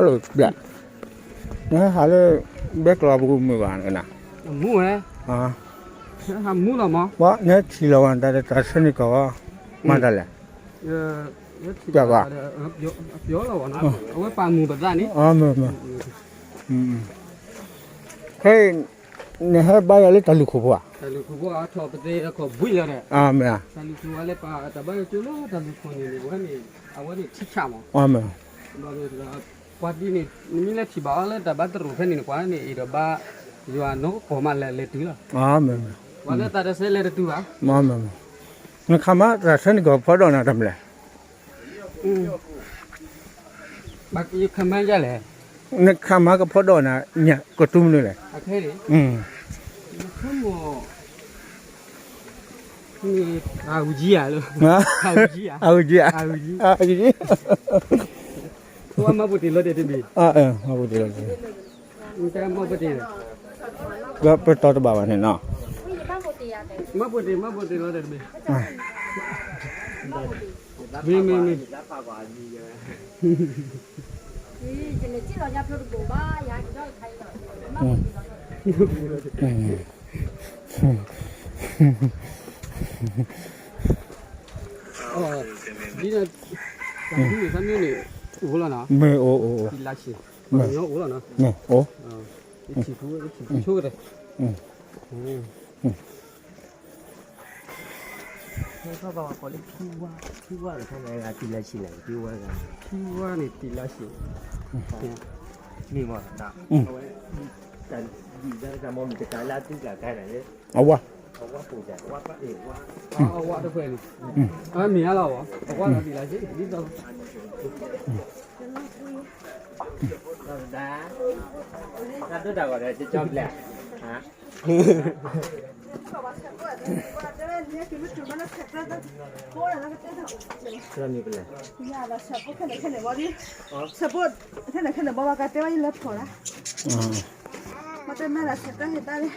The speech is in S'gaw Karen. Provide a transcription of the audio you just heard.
ဘျဲၣ်, နဟဲဟးလၢ ဘဲကျီးပူၤမုာ်ဘၣ်နၤ, မူဝဲ, ဟးမူလီၤမး, ပှၤနဟဲထံၣ်လီၤဝဲတၢ်တၢ်ဆၢန့ၣ်ကီး, မၤတၢ်လဲၣ်, ပျီလီၤဝဲ, အဝဲပာ်မူပသးန့ၣ်, ခဲအံၤ နဟဲဘါယွၤလၢတၢ်လူၢ်ခိၣ်ဖိဧါ, တၢ်လူၢ်ခိၣ်ဖိအထီၣ်ပသ့အခိၣ်ဘှံးလီၤဒီး, မ့ၢ်, တၢ်လူၢ်ခိၣ်ဝဲလၢပှၤတၢ်ဘါယွၤကၠိလၢတၢ်လူၢ်ခိၣ်န့ၣ်န့ၣ် အဝဲန့ၣ် အဝဲန့ၣ်ထံဆၣ်မး, ပှၤဒ်န့ၣ် နမ့ၢ်လဲၤထံၣ်ဘၣ်အီၤလၢတၢ်ဘါတရူးဖဲန့ၣ်န့ၣ် ပှၤန့ၣ်အံၤဒီးဘါယွၤနီၢ်ကီၢ်မးလဲၤလဲၤတုၤလီၤ, ပှၤလၢတၢ်တဆဲးလဲၤတတုၤဘၣ်, နခးမၤတၢ်ဆၢန့ၣ်ကီးဖီဒီးနၤတၢ်မနုၤလဲၣ် ခမလဲၣ်, နခးမၤကဖီဒီးနၤ ညၣ်ကတူၢ်မနုၤလဲၣ်, အဝူၤကံဧါ, အဝူၤကံဧါ, မၤပူၤတ့ၢ်လီၤတ့ၢ်တဘ့ၣ်, မၤပူၤတ့ၢ်လီၤတ့ၢ်, ပတီၢ်တဘၣ်ဘၣ်န့ၣ်နီၤ, မၤပူၤတ့ၢ် မၤပူၤတ့ၢ်လီၤတ့ၢ်တဘ့ၣ်, မ့ၢ်မ့ၢ်မ့ၢ် ဒ်န့ၣ် တၢ်ဒုးန့ၣ် သးမ့ၢ်န့ၣ် အိၣ်လီၤနီၤ, မ့ၢ်အိၣ်အိၣ်အိၣ်, ပှၤကညီအိၣ်လီၤနီၤ, မ့ၢ်အိၣ်, ယထံၣ်ဖိ ယထံၣ်ဖိဆိကတၢၢ်, ထံဝါန့ၣ်တံၤလၢဆံး, ထံဝါန့ၣ်တံၤလၢဆံး, မ့ၢ်မး, အဝါ, အဝါတဖျၢၣ်န့ၣ်, မ့ၢ်အလီၤ, အဝါလီၤတံၤလၢဆံး, ဒ်သိး တၢ်ဒိၣ်တၢ်ဂီၤဒီး ကၠီဘျဲၣ်, ဆၢဖိ, ဆၢဖိ, ခဲန့ၣ်ခဲန့ၣ် ဘီဘၣ်ကတဲဘၣ်ယလၢဖီၣ်လၢ, ဘၣ်တဲမ့ၢ်လၢဆၢတၢ်န့ၣ်တၢ်လၢ,